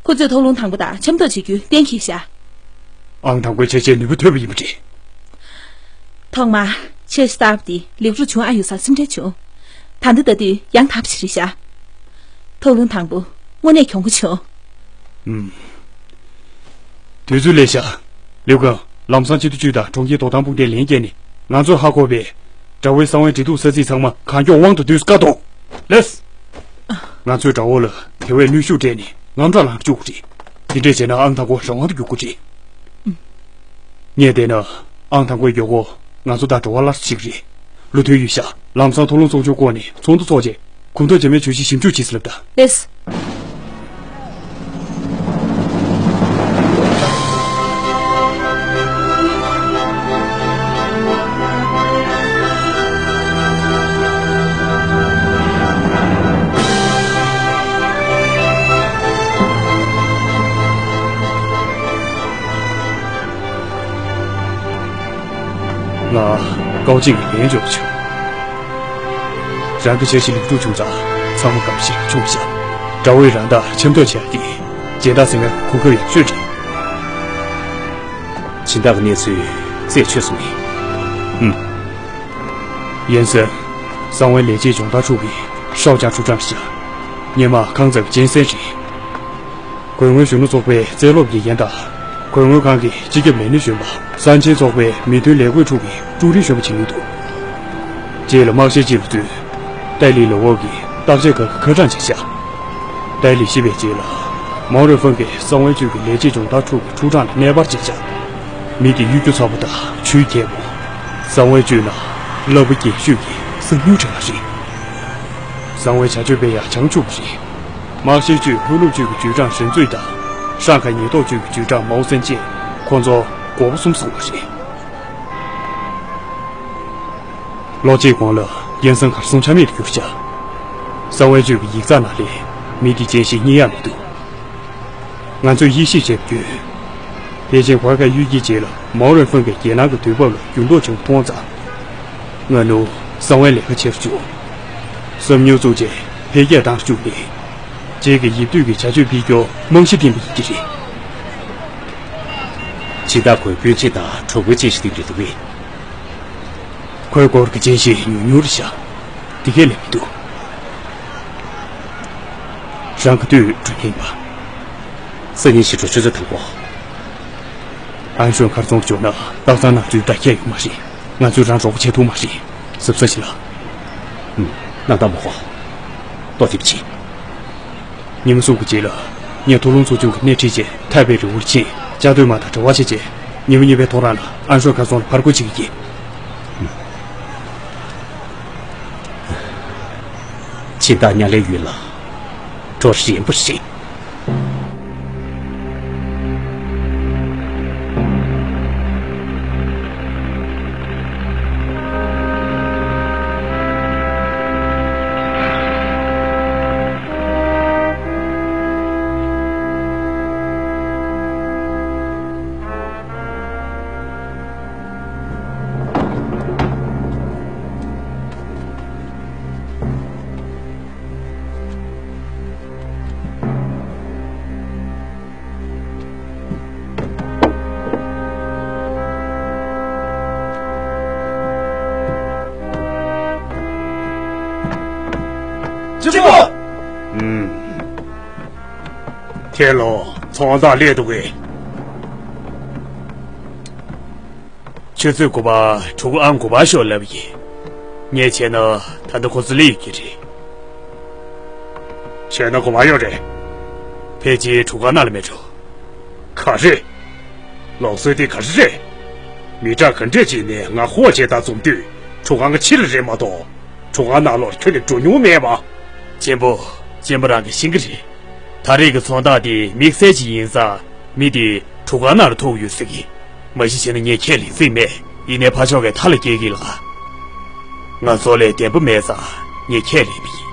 ཁོ་ཚོས་ཐོག་ལྷུང་དང་པོ་དང་འཆམ་ཐབས་བྱེད་རྒྱུ་གཏན་འཁེལ་ཤག། ཨང་དང་པོའི་འཆར་གཞིར་ནུས་པ་ཐོན་པ་ཡིན་པ་རེད། ཐོག་མར་འཆར་གཞི་གསར་པ་འདི་ལེགས་གྲུབ་བྱུང་། ཨ་ཡུ་ས་སེམས་ཁྲལ་བྱུང་། ད་ལྟ་ལྟ་དུས་ཡང་དག་པ་ཞིག་རེད་ཤག། ཐོག་ལྷུང་དང་པོ་དངོས་གནས་གྱོང་པོ་བྱུང་། ཨུམ། དུས་ཚོད་སླེབས་ཤག། ལིའུ་ཀང་། ལམ་སང་སྤྱི་འཐུས་ཅུས་དང་གྲོང་ཁྱེར་དོ་དམ་དཔུང་སྡེ་ལན་བརྒྱབ་ནས་ང་ཚོས་ཧ་གོ་བའི། དགྲ་བོའི་གསང་བའི་འབྲེལ་གཏུག་ས་ཚིགས་ཚང་མ་གང་མགྱོགས་དབང་དུ་བསྡུས་སུ་བཀའ་གཏོང་། ལགས། ང་ཚོས་དགྲ་བོ་ལ་དེ་བས་གནོན་ཤུགས་སྤྲད་ནས་དངངས་སྐྲག་ལངས་བཅུག་དགོས་རེད། དེ་འདྲས་བྱས་ན་ཨང་དང་པོ་རང་དབང་དུ་འགྱུར་དགོས་རེད། ངས་བལྟས་ན་ཨང་དང་པོའི་མགྱོགས་པོ་ང་ཚོ་དང་འགྲོ་བ་སླར་གསོ་བྱེད་ཀྱི་རེད། ལུ་ཐུའུ་ཡུས་ཤ། ལམ་སང་ཐོག་ལྷུང་ཚོགས་ཆུང་བསྐོངས་ནས་ཚོགས་འདུ་འཚོགས་རྗེས། གོམ་སྟབས་རྗེས་མའི་བརྗོད་གཞི་ཞིབ་འཇུག་བྱེད་ཟེར་ལབ་ད། ལགས། ང་ཀའོ་ཅིང་གི་ལན་འཇོག་བྱུང་། རང་གི་འཆར་གཞི་ལེགས་གྲུབ་བྱུང་ཙང་ཚང་མ་དགའ་ཞིག་བྱུང་ཤག། དགྲ་བོས་རང་དང་འཆམ་ཐབས་བྱས་ཏེ་སྦྱིན་བདག་ཟིན་ན་གོ་སྐབས་ཡག་ཤོས་རེད། སྦྱིན་བདག་གི་གནས་ཚུལ་རྩད་ཆོད་སོང་ངས། ཨུམ། ཡན་སན། གསང་བའི་ལས་བྱེད་སྦྱོང་བརྡར་ཕྲུག་གི་ཧྲའོ་ཅང་ཕྲུག་ཀྲང་ཤག། སྔོན་མ་ཁང་བརྩེགས་ཅན་སན་རེད། གོང་མའི་གཞོན་ནུ་ཚོགས་པའི་རྩིས་སློབ་དགེ་རྒན་དང་། གོང་མའི་ཁང་གི་སྤྱི་ཁྱབ་ལས་སྣེ་གཞོན་པ། གསང་ཆེན་ཚོགས་པའི་མི་དོན་ལས་བགོས་ཁྲུའུ་གི་ཀྲུའུ་རིན་གཞོན་པ་བྱེད་མྱོང་འདུག། རྗེས་ལ་དམག་ཤེད་ཅིག་ལ་བཙུད། ཏའི་ལི་ལའོ་ཝོ་གི་བརྟག་དཔྱད་ཁང་གི་ཁ་གྲངས་བྱས་ཤག། ཏའི་ལི་ཤི་བའི་རྗེས་ལ། མའོ་རུའེ་ཧྥང་གིས་གསང་བའི་ཅུས་ཀྱི་ལས་བྱེད་སྦྱོང་བརྡར་ཁྲུའུ་གི་ཁྲུའུ་ཀྲང་ལ་གནས་སྤར་བྱས་ཤག། མི་དེ་གཡོ་སྒྱུ་ཚ་པོ་དང་ཆོས་རྒྱལ་པོ། གསང་བའི་ཅུས་ནང་བསླབ་པ་རྒན་ཤོས་ཀྱི་གསང་ཉུལ་ཁྲིམས་ལ་རེད། གསང་བའི་བྱ་སྤྱོད་སྤེལ་ཡག་བྱང་ཆུབ་པ་རེད། དམག་ཤེད་ཅུས་ཧུའུ་ལུག་ཅུས་ཀྱི་ཅུས་ཀྲང་ཧྲིན་ཙུའེ་དང་། ཧྲང་ཁའེ་ཉེན་རྟོག་ཅུས་ཀྱི་ཅུས་ཀྲང་མའོ་སན་ཅེ། ཁོང་ཚོ་མགོ་པོ་གསུམ་སོང་བ་རེད། ལོ་གཅིག་གོང་ལ་ཡན་སན་གར་སོང་ཆ་མེད་དུ་གྱུར་ཤག། གསང་བའི་ཅུས་ཀྱི་ཡིག་ཚགས་ནང་ལ་མི་དེ་ཅན་ཞིག་རྙེད་ཡག་མི་འདུག། ང་ཚོས་དབྱེ་ཞིབ་བྱས་པ་བརྒྱུད། ཕལ་ཆེར་ཧོར་ཁ་གཡུལ་འགྱེད་རྗེས་ལ་མའོ་རོན་ཧྥང་གིས་རྒྱལ་ནང་གི་དུས་བབ་ལ་འགྱུར་ལྡོག་ཆེན་པོ་མཐོང་ཙང་། ང་ནུ་གསང་བའི་ལས་ཀ་བྱེད་རུ་བཅུག་བསམ་མྱོང་བཙུགས་རྗེས་འཕེལ་རྒྱས་བཏང་རུ་བཅུག་ནས། རྗེས་ཀྱི་ཡིབ་དུས་ཀྱི་བྱ་སྤྱོད་སྤེལ་རྒྱུར་རྨང་གཞི་བཏིང་བ་ཡིན་གྱི་རེད། ཕྱི་ཟླ་ཁོའི་སྤུན་མཆེད་དང་གྲོགས་པོའི་ཅི་ཞིག་འདུག་རེད་འདུག་གས། ཁོའི་སྐོར་གྱི་མཚན་ཤས་ཉུང་ཉུང་རེད་ཤག་དེ་གས་ལས་མི་འདུག་རང་ག་དུས་འགྲོ་མཁན་པ། སང་ཉིན་ཕྱི་དྲོ་ཆུ་ཚོད་དང་པོ། ཨན་ཧྲོན་མཁར་རྫོང་འབྱོར་ན་སྟག་ཚང་ནང་འཛུལ་ད་ཁྱད་ཡོད་མ་རེད། ང་ཚོས་རང་རོགས་པ་བྱེད་ཐུབ་མ་རེད། གཟབ་གཟབ་བྱེད་ལ། ཨུམ། སྣང་དག་མ་ཧོ། ལྟོ་ཐིབ་ཆེ། ཉི་མ་གསུམ་གྱི་རྗེས་ལ། ངས་མཐོ་སློབ་ཚོགས་ཆུང་གི་སྣེ་ཁྲིད་བྱས་ཐའེ་པེ་རི་བོར་ཕྱིན། ལྕགས་སྡོད་མ་དང་དྲི་བ་བྱས་རྗེས། ཉི་མ་གཉིས་པའི་ཐོ་རངས་ལ་ཨན་ཧྲོན་མཁར་རྫོང་ལ་ཕར་རྒོལ་བྱེད་ཀྱི་ཡིན། ཕྱི་ཟླ་ཉ་ལའི་ཡུལ་ལ་གྲོ་རིམ་པ་རེད། གཅེན་པོ། ཨུམ། ཁྱེད་ལོ་ཚོང་བདག་སླེབས་འདུག་གས། ཆུ་ཚོད་དགུ་པ་ཕྲུ་གུ་ཨང་དགུ་པ་ཤོག་ལབ་ཡིན། ངས་བྱས་ན་ད་ལྟ་ཁོ་ཚོ་སླེབས་ཡོད་ཀྱི་རེད། བྱས་ན་དགོས་པ་ཡོད་རེད། ཕལ་ཆེར་གྲུ་ཁ་ནང་ལ་མེད་འགྲོ། ག་རེ། ལུགས་སྲོལ་དེ་ག་རེ་རེད། མི་དྲག་ག་འདྲས་བྱས་ནས་ང་ཧོ་ཅེ་དང་འཛོམས་དུས་གྲུ་ཁ་ང་ཕྱི་ལ་རེད་མ་གཏོགས། གྲུ་ཁ་ནང་ལོགས་ཁྱོན་ནས་འགྲོ་མྱོང་མེད་པ། གཅེན་པོ། གཅེན་པོ་རང་གིས་ཤེས་ཀྱི་རེད། ད་རེས་ཀྱི་ཚོང་རྟགས་དེ་དམིགས་བསལ་ཅིག་ཡིན་ཙང་མི་དེ་གྲུ་ཁ་ནང་ལ་ཐུག་ཡོད་ཟེར་གི། མ་གཞི་བྱས་ན་ངས་ཁས་ལེན་རྩིས་མེད། ཡིན་ནའི་ཕ་ཕྱོགས་ཀྱིས་མཐའ་ལ་སྐྱེལ་གི་ལགས། ང་ཚོ་ལས་བདེན་པ་མེད་ཙང་ངས་ཁས་ལེན་པ་ཡིན།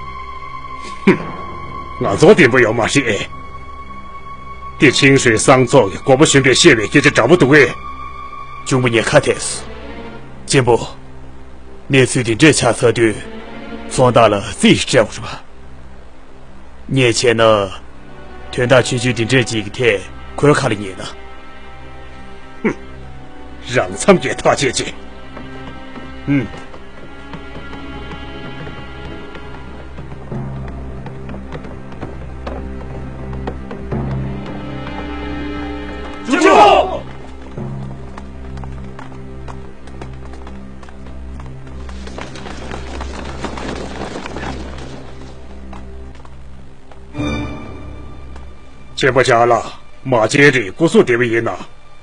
ཧུམ། ང་ཚོ་བདེན་པ་ཡོད་མ་རེད། དེ་ཆིང་ཧྲུའེ་སང་ཚོགས་ཀྱི་འགོ་པ་གཞོན་པས་བཤད་པའི་སྐད་ཆ་འདྲ་པོ་འདུག་གས། གཅུང་པོ་ངས་ཁ་ཐད་སོང་། གཅེན་པོ། གནས་ཚུལ་འདི་འདྲས་ཆགས་ཚར་དུས་ཚོང་བདག་ལ་རྩིས་ཤིག་སྤྲད་དགོས་རེད་པ། ངས་བྱས་ན། དོན་དག་ཆུང་ཆུང་འདི་འདྲས་ཅིག་གི་ཐད་ཁོའི་ཁ་ལ་ཉན་ན། ཧུམ། རང་འཚམ་གྱིས་ཐག་བཅད་ཅིག་ཧུམ། ཅུ་ཅུ། གཅེན་པོ་ཅཱ་ལགས། མ་བྱན་རེད། སྐུ་གཟུགས་བདེ་པོ་ཡིན་ན།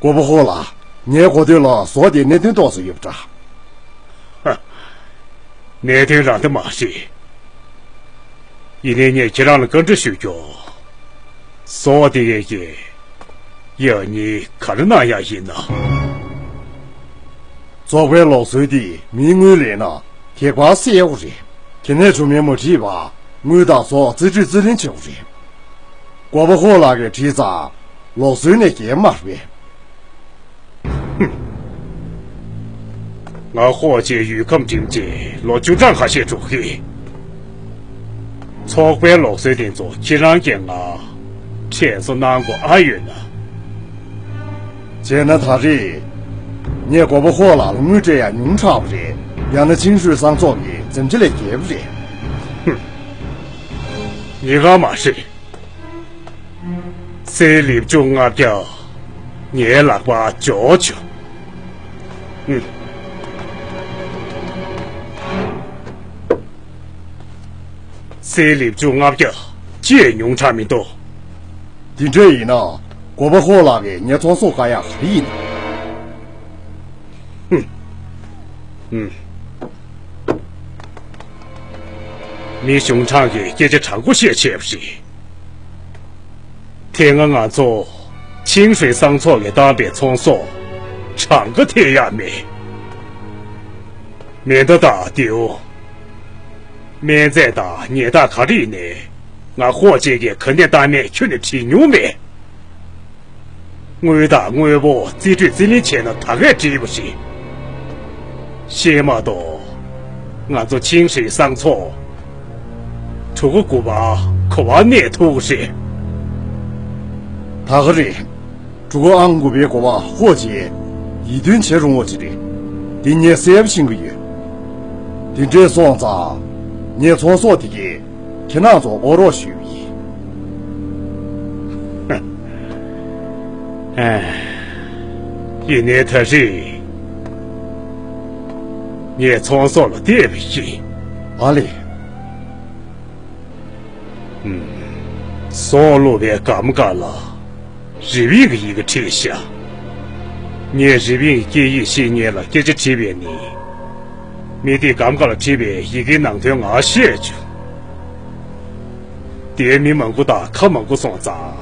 མགོན་པོ་ཧོ་ལགས། ངའི་གོ་ཐོས་ལ་ཟོག་དེ་གནད་དོན་ཏོག་ཙམ་ཡོད་པ་འདྲ། ཧ། གནད་དོན་རང་འདི་མ་རེད། ཡིན་ནའི་ངས་ཁྱེད་རང་ལ་བཀའ་འདྲི་ཞུ་རྒྱུ། ཟོག་དེ་ཡས་ཀྱིས་ཡང་སྙིང་ག་རེ་གནང་ཡག་ཡིན་ན། ཚོགས་པའི་ལུགས་སྲོལ་འདི་མིའི་དངུལ་ལེན་ན་སྒེར་པར་གསལ་ཡོད་རེད། དེ་ནས་གྲུབ་མིན་མ་བྲིས་པར་དངུལ་དང་ཟོག་རྩིས་སྤྲོད་རྩིས་ལེན་བྱེད་དགོས་རེད། མགོན་པོ་ཧོ་ལགས་ཀྱིས་བྲིས་ཙང་ལུགས་སྲོལ་ནས་འགལ་མ་རེད་པས། ཧུམ། ང་ཧོ་ཅེས་ཡུལ་ཁམས་འགྲིམས་རྗེས་ལོ་བཅུ་གྲངས་ཁ་ཤས་འགྲོ་གི། ཚོགས་པའི་ལུགས་སྲོལ་དེ་ཚོ་ཁྱེད་རང་གིས་ང་དྲན་གསོ་གནང་དགོས་ཨ་ཡོད་ན། བྱས་ན་ད་རེས་ངས་མགོན་པོ་ཧོ་ལགས་ལ་དངུལ་སྤྲད་ཡག་ཉུང་དྲགས་པ་རེད། ཡང་ན་ཆིང་ཧྲུའེ་སང་ཚོགས་ཀྱི་འཛེམ་བྱ་ལས་བརྒལ་བ་རེད། ཧུམ། ཉེས་ཁ་མ་རེད། སེ་ལེབ་བཅུ་ལྔ་བརྒྱ་ངའི་ལག་པར་འབྱོར་བྱུང་། ཨུ། སེ་ལེབ་བཅུ་ལྔ་བརྒྱ་ཅིས་ཉུང་དྲགས་མི་འདུག་དེ་འདྲ་ཡིན་ན་མགོན་པོ་ཧོ་ལགས་ཀྱིས་ངའི་ཚོང་ཟོག་བཀག་ཡག་ག་རེ་ཡིན་ནམ། ཧུམ། ཧུམ། མི་གཞུང་དྲང་གིས་སྐད་ཆ་དྲང་པོ་བཤད་བྱས་པ་རེད། དེ་སྔ་ང་ཚོ་ཆིང་ཧྲུའེ་སང་ཚོགས་ཀྱིས་བཏང་པའི་ཚོང་ཟོག་གྲངས་ཀ་ཐེ་ཡག་མེད། མེ་མདའ་དང་མདེའུ། སྨན་རྫས་དང་ཉལ་ཐ་ག་རེ་ཡིན་ནའི་ང་ཧོ་ཅེ་གིས་ག་ནས་བཏང་མེད་ཁྱོན་ནས་དྲིས་མྱོང་མེད། དངུལ་དང་དངོས་པོ་རྩིས་སྤྲོད་རྩིས་ལེན་བྱས་ན་ད་གས་འགྲིག་པ་རེད། ཤེས་མ་གཏོགས། ང་ཚོ་ཆིང་ཧྲི་སང་ཚོགས། གྲུ་གུ་དགུ་པ་གོ་བ་གནས་ཐུབ་ཀྱི་རེད། ད་ག་རེད། གྲུ་གུ་ཨང་དགུ་པའི་གོ་བ་ཧོ་ཅེ། ཡིད་རྟོན་བྱེད་རུང་བ་ཅིག་རེད། འདི་ངས་གསལ་པོ་ཤེས་ཀྱི་ཡོད། དེ་འདྲས་སོང་ཙང་། ངས་ཚོང་ཟོག་དེ་གས་ཁྱེད་རང་ཚོ་དབོར་རོགས་ཞུས་པ་ཡིན། ཡིན་ནའི་ད་རེས་ངས་ཚོང་ཟོག་ལ་བལྟས་པ་ཡིན། ཨ་ལས། ཟོག་བླུགས་པའི་སྒམ་ཁ་ལ་རི་བིང་གི་ཡི་གེ་བྲིས་ཤག་ངས་རི་བིང་གི་སྐད་ཡིག་ཤེས་མཁན་ལ་སྐད་ཆ་དྲིས་པས་ནི། མི་དེས་སྒམ་ཁ་ལ་བྲིས་པའི་ཡི་གེའི་ནང་དོན་ངར་ཤེས་བྱུང་། དེའི་མི་མང་པོ་དང་ཁ་མང་པོ་སོང་ཙང་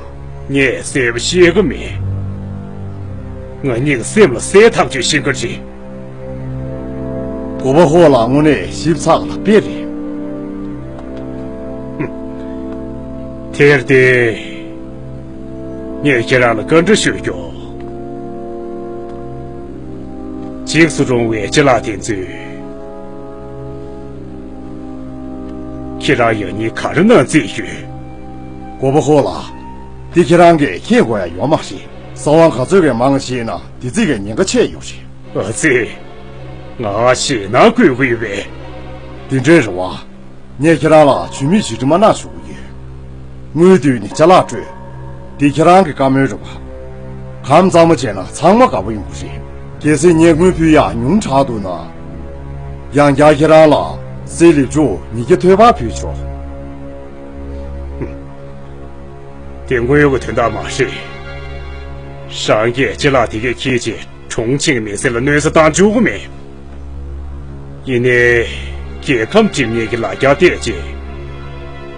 ངས་གསལ་པོ་ཤེས་ཀྱི་མེད། ང་གཉིས་ཀྱི་སེམས་ལ་གསལ་ཐག་ཆོད་ཤེས་ཀྱི་རེད། གོ་བ་ཧོ་ལ་དངོས་གནས་ཞིབ་ཚགས་ལ་དཔེ་རེད། དེར་བརྟེན། ངས་ཁྱེད་རང་ལ་བཀའ་འདྲི་ཞུ་རྒྱུ། འཇིགས་སུ་རུང་བའི་ཅ་ལག་དེ་ཚོས། ཁྱེད་རང་ཡང་སྙིང་ག་རེ་གནང་རྩིས་ཡོད། གོ་བ་ཧོ་ལ། འདི་ཁྱེད་རང་གིས་མཁྱེན་དགོས་ཡ་ཡོད་མ་རེད། ས་དབང་ག་ཚོད་ཀྱིས་མང་ཞེ་ན་དེ་ཙིག་གི་ཉེན་ཁ་ཆེ་ཡོད་རེད། ཨ་ཙི། ང་ཞེད་སྣང་སྐུལ་གྱི་ཡོད་པས། དེ་འདྲའི་རེད་བ། ངས་ཁྱེད་རང་ལ་ཇུས་མེད་ཞུ་འདྲི་མ་གནང་ཞུ་གི་ཡོད། དངུལ་བསྡུས་ནས་ཅ་ལག་སྤྲོད། འདི་ཁྱེད་རང་གི་བཀའ་མོལ་རེད་བ། གང་གཙང་མ་བྱས་ན་ཚང་མ་དགའ་པོ་ཡོང་གི་རེད། གལ་སྲིད་ངས་དངུལ་ཕུལ་ཡག་ཉུང་དྲགས་འདུག་ན། ཡང་བསྐྱར་ཁྱེད་རང་ལ་གསེར་ལེབ་ཅུང་ཉིས་བརྒྱ་ཐོལ་པ་ཕུལ་ཆོག་དེ་དངུལ་གྱི་དོན་དག་མ་རེད། རང་གིས་ཅ་ལག་དེ་གས་འཁྱེར་རྗེས། གྲོང་ཆེན་གྱི་མི་སེར་ལ་གནོད་འཚེ་བཏང་བཅུག་གི་མེད། ཡིན་ནའི། རྒྱལ་ཁམས་འགྲིམ་མཁན་གྱི་ལ་རྒྱ་བལྟས་རྗེས།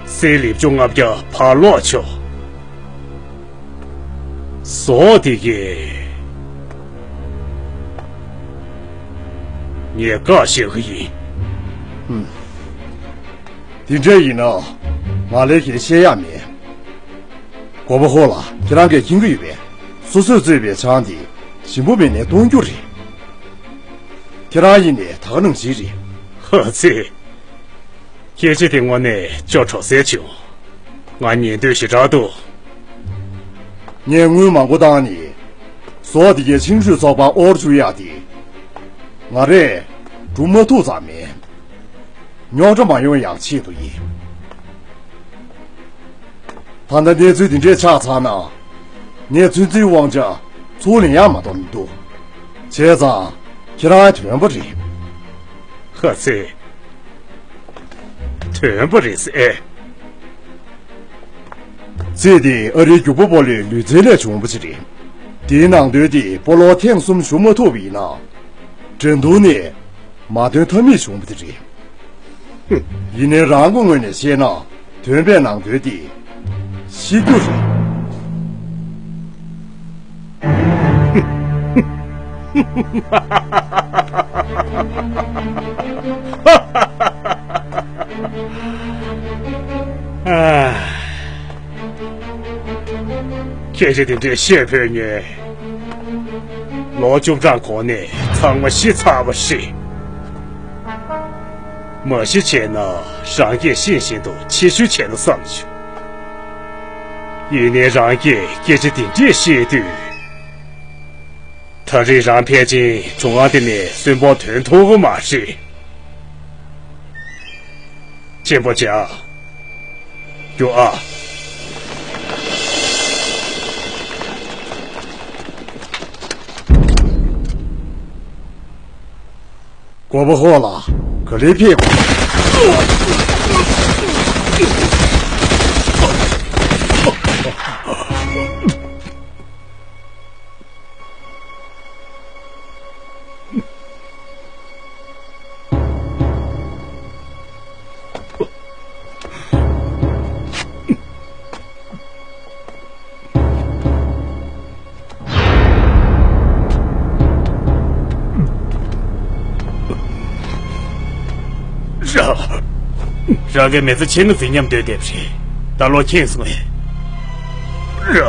གསེར་ལེབ་ཅུང་ལྔ་བརྒྱ་ཕར་སློག་ཆོག་ཟོག་དེ་གས། ངས་བཀའ་བཞག་གི་ཡིན། ཧུམ། དེ་འདྲ་ཡིན་ན། ང་ལས་ཀྱིས་བཤད་ཡག་མེད། གོ་བ་ཧོ་ལ་ཁྱེད་རང་གིས་མཁྱེན་གྱི་ཡོད་པས། སོ་སོས་བཙོས་པའི་ཆང་དེ་ཞིམ་པོ་མེད་ནའི་གཏོང་རྒྱུ་རེད། ཁྱེད་རང་ཡིན་ནའི་ད་ག་ནང་བཞིན་རེད། ཧ་ཙི། སྐད་ཆ་དེ་དངོས་གནས་སྐྱོ་བྲོ་ཟེར་བྱུང་། ང་ཉན་འདོད་ཞེ་དྲག་འདུག་ངས་དངུལ་མང་པོ་བཏང་ནས། ཟོག་དེ་གའི་ཆིང་ཧྲུའུ་ཚོགས་པ་དབོར་བཅུག་ཡག་དེ། ང་རས་སྒྲུབ་མ་ཐུབ་ཙང་མིན། རྙོག་དྲ་མ་ཡོང་ཡག་ཆེད་དུ་ཡིན། ད་ལྟ་གནས་ཚུལ་འདི་འདྲས་ཆགས་ཚར་ན། ངས་ཚོད་འཛིན་དབང་ཆ་ཚུར་ལེན་ཡག་མ་གཏོགས་མི་འདུག་བྱས་ཙང་ཁྱེད་རང་དོན་པ་རེད། ཧ་ཙི། དོན་པ་རེད་ཟེར། རྩིས་དེ་ཨ་རིའི་རྒྱུག་པ་སྤོ་ལོའི་ལུས་རྩལ་ལས་བྱུང་བ་ཅིག་རེད། དེའི་ནང་དོན་དེ་སྤོ་ལོ་ཐེངས་གསུམ་ཞུགས་མ་ཐུབ་པ་ཡིན་ན། འགྲན་བསྡུར་ནས་མ་ཐོན་ཐབས་མེད་བྱུང་བ་དེ་རེད། ཡིན་ནའི་རང་གི་ངོས་ནས་བཤད་ན་དོན་པའི་ནང་དོན་དེ་ཤེས་རྒྱུ་རེད། སྐད་ཆ་དེ་འདྲས་བཤད་ཕོད་ངེས། ལོ་བཅུ་གྲངས་གོང་ནས་ཚང་མ་ཤི་ཚར་བ་རེད། མ་ཤི་བྱས་ན་རང་སྐད་ཤེས་བཞིན་དུ་ཕྱི་བཤོལ་བྱས་ན་བསམ་བྱུང་། ཡིན་ནའི་རང་སྐད་སྐད་ཆ་དེ་འདྲས་བཤད་དུས། ད་རེས་རང་ཕལ་ཆེར་གྲུ་ཁང་དེ་ནས་གསོན་པོ་ཐོན་ཐུབ་ཀྱི་མ་རེད། གཅེན་པོ་ཇག་རྒྱུགས་ཨ། མགོ་པོ་ཧོ་ལ་ག་ལེར་ཕེབས། ར། རང་གི་མི་ཚེ་ཕྱི་ནང་འཛིན་སྙམ་སྡོད་བསྡད་པ་རེད། ད་ལོ་ཁེངས་སོང་ངས། ར།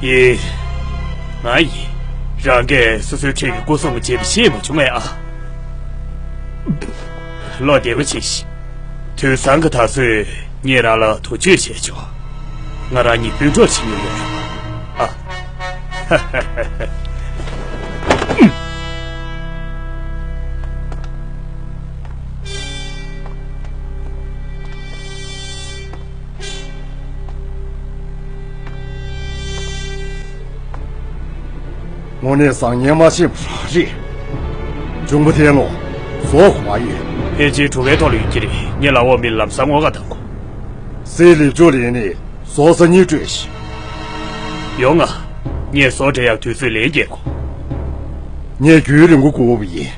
ཡིན། ང་ཡིན། རང་གིས་སོ་སོའི་འཕྲད་ཀྱི་སྐུ་སྲུང་བྱེད་པ་ཤེས་མ་བྱུང་ངས་ཨ། བློ་བདེ་པོ་བྱེད་ཤིག་དུས་བཟང་གི་ད་གཟོད་ངས་རང་ལ་དུར་གཅོད་བྱས་ཆོག་ང་རང་གཉིས་སྤུན་གྲོགས་བྱེད་མྱོང་ཡོད་རེད་པ། ཨ། དངོས་གནས་བཟང་ངན་མ་ཤེས་པ་རང་རེད། འབྱུང་པོ་ཐན་ལོ། ཟོག་གོ་མ་ཡོད། ཕལ་ཆེར་གྲུ་ཁའི་ཐོག་ལ་ཡོད་ཀྱི་རེད། ངས་ལབ་འོག་མིན་ལམ་སང་ངོ་ག་དང་གོ། སའི་ལེབ་ཅོ་ལེན་ནས་ཟོག་ས་ཉིལ་སྤྲོད་ཤིག་ཡོང་ང་། ངས་ཟོག་སྤྲད་ཡག་དུས་ཚོད་ལན་རྒྱག་གོ། ངས་རྒྱུན་རིང་པོ་སྒུག་པ་ཡིན།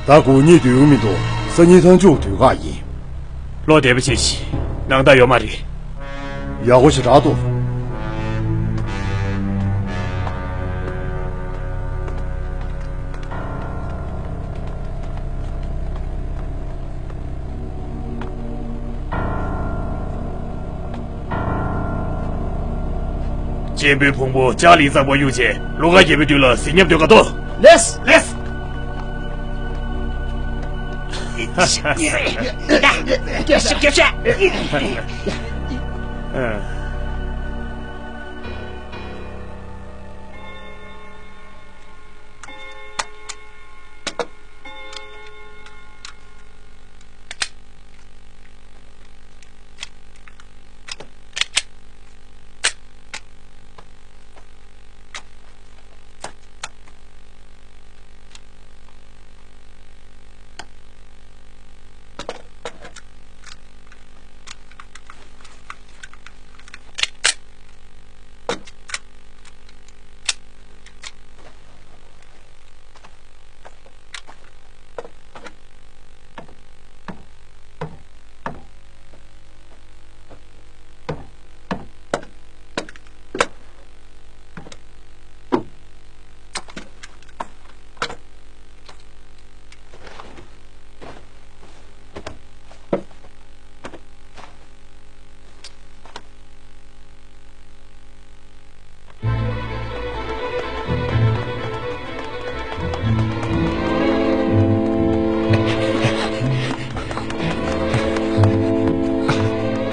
ད་སྒུག་སྙིང་འདོད་མི་འདུག་ས་ཉིལ་ཐང་ཆུག་དུས་བཀག་ཡིན། བློ་བདེ་པོ་བྱེད་ཤིག་ནང་རྟགས་ཡོད་མ་རེད། ཡག་པོ་ཞེ་དྲག་འདུག་གཅེན་པོའི་ཕུང་པོ་ལྕགས་གླིང་གཙང་པོར་གཡུགས་རྗེས་ལོ་ཁ་རྒྱལ་པོའི་མདུན་ལ་གཟིགས་ཉམས་དོད་ག་ཏོ། ལེས། ལེས།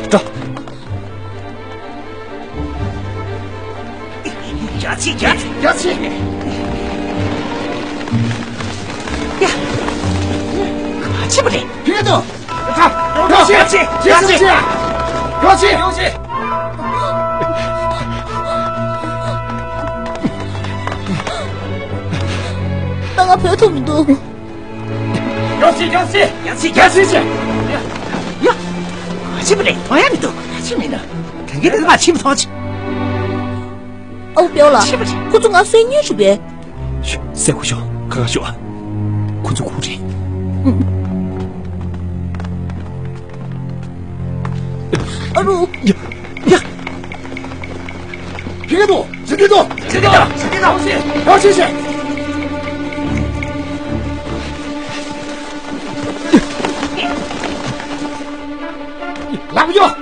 འགྲོ། རྒྱག་ཅིག་རྒྱག་ཅིག་རྒྱག་ཅིག་ཡ། ག་ཅི་མ་རེད། ཕི་ཏོ། རྒྱག་ཅིག་རྒྱག་ཅིག་རྒྱག་ཅིག་ད་ང་བོད་ཐུབ་མི་འདུག་ཡོང་སྲིད། ཡོང་སྲིད། ཡོང་སྲིད། ཡོང་སྲིད། ཡ། ཡ། ཁ་ཆེ་པོ་རེད། མཐོང་ཡ་མི་འདུག་ཁ་ཆེ་མིན་ན། གན་གི་དེ་མ་ཆེ་མི་མཐོང་ཆེ། ཨོ་པེའོ་ལགས། ཁ་ཆེ་པོ་རེད། ཁོ་ཚོ་ང་སོན་ཉུལ་ཞིག་པས། ཤོག་སེ་ཁུ་ཤོག་ཁ་ཁ་ཤོག་ཁོ་ཚོ་ཁུ་རེད། ཨ་རུ། ཡ། ཡ། ཕི་གེ་དོ། ཇི་གེ་དོ། ཇི་གེ་དོ། ཇི་གེ་དོ། ཡོ་ཤི་ཤི། ལག་ཡོ།